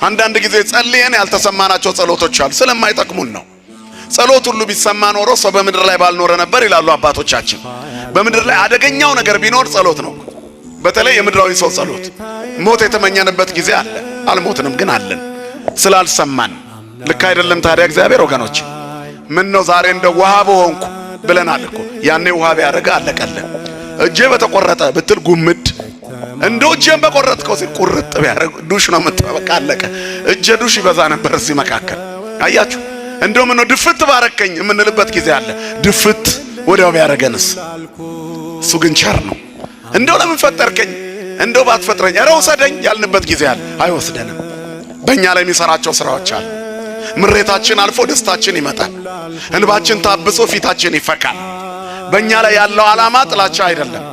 አንዳንድ ጊዜ ጸልየን ያልተሰማናቸው ጸሎቶች አሉ። ስለማይጠቅሙን ነው። ጸሎት ሁሉ ቢሰማ ኖሮ ሰው በምድር ላይ ባልኖረ ነበር ይላሉ አባቶቻችን። በምድር ላይ አደገኛው ነገር ቢኖር ጸሎት ነው። በተለይ የምድራዊ ሰው ጸሎት። ሞት የተመኘንበት ጊዜ አለ። አልሞትንም ግን አለን ስላልሰማን። ልክ አይደለም ታዲያ እግዚአብሔር ወገኖች፣ ምን ነው ዛሬ እንደ ውሃ በሆንኩ ብለናል እኮ። ያኔ ውሃ ቢያደርግ አለቀልን። እጄ በተቆረጠ ብትል ጉምድ፣ እንደው እጄን በቆረጥከው ሲል ቁርጥ ቢያደርግ ዱሽ ነው የምትበቃ፣ አለቀ። እጄ ዱሽ ይበዛ ነበር እዚህ መካከል አያችሁ። እንደው ምን ነው ድፍት ባረከኝ የምንልበት ጊዜ አለ። ድፍት ወዲያው ቢያደርገንስ? እሱ ግን ቸር ነው። እንደው ለምን ፈጠርከኝ፣ እንደው ባትፈጥረኝ፣ ኧረ ውሰደኝ ያልንበት ጊዜ አለ። አይወስደንም። በእኛ ላይ የሚሰራቸው ስራዎች አሉ። ምሬታችን አልፎ ደስታችን ይመጣል። እንባችን ታብሶ ፊታችን ይፈካል። በእኛ ላይ ያለው ዓላማ ጥላቻ አይደለም።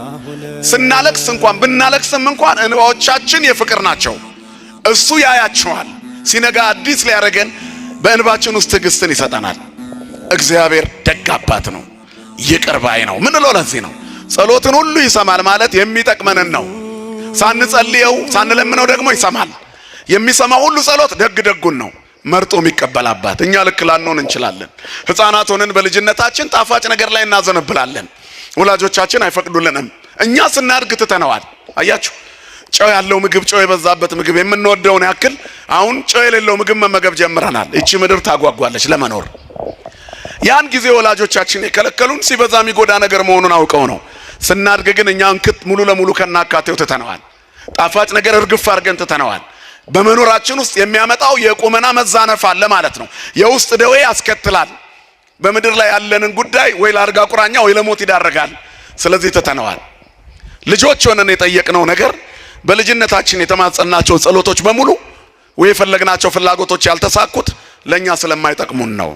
ስናለቅስ እንኳን ብናለቅስም እንኳን እንባዎቻችን የፍቅር ናቸው። እሱ ያያቸዋል። ሲነጋ አዲስ ሊያደርገን በእንባችን ውስጥ ትዕግስትን ይሰጠናል። እግዚአብሔር ደግ አባት ነው፣ ይቅር ባይ ነው። ምንለው ለዚህ ነው ጸሎትን ሁሉ ይሰማል ማለት የሚጠቅመንን ነው። ሳንጸልየው ሳንለምነው ደግሞ ይሰማል። የሚሰማው ሁሉ ጸሎት ደግ ደጉን ነው መርጦ የሚቀበል አባት። እኛ ልክ ላንሆን እንችላለን። ሕፃናት ሆነን በልጅነታችን ጣፋጭ ነገር ላይ እናዘነብላለን። ወላጆቻችን አይፈቅዱልንም። እኛ ስናድግ ትተነዋል። አያችሁ፣ ጨው ያለው ምግብ፣ ጨው የበዛበት ምግብ የምንወደውን ያክል አሁን ጨው የሌለው ምግብ መመገብ ጀምረናል። እቺ ምድር ታጓጓለች ለመኖር። ያን ጊዜ ወላጆቻችን የከለከሉን ሲበዛ የሚጎዳ ነገር መሆኑን አውቀው ነው። ስናድግ ግን እኛ እንክት ሙሉ ለሙሉ ከናካቴው ትተነዋል። ጣፋጭ ነገር እርግፍ አድርገን ትተነዋል። በመኖራችን ውስጥ የሚያመጣው የቁመና መዛነፍ አለ ማለት ነው። የውስጥ ደዌ ያስከትላል። በምድር ላይ ያለንን ጉዳይ ወይ ለአልጋ ቁራኛ ወይ ለሞት ይዳረጋል። ስለዚህ ትተነዋል። ልጆች ሆነን የጠየቅነው ነገር፣ በልጅነታችን የተማጸናቸው ጸሎቶች በሙሉ ወይ የፈለግናቸው ፍላጎቶች ያልተሳኩት ለእኛ ስለማይጠቅሙን ነው።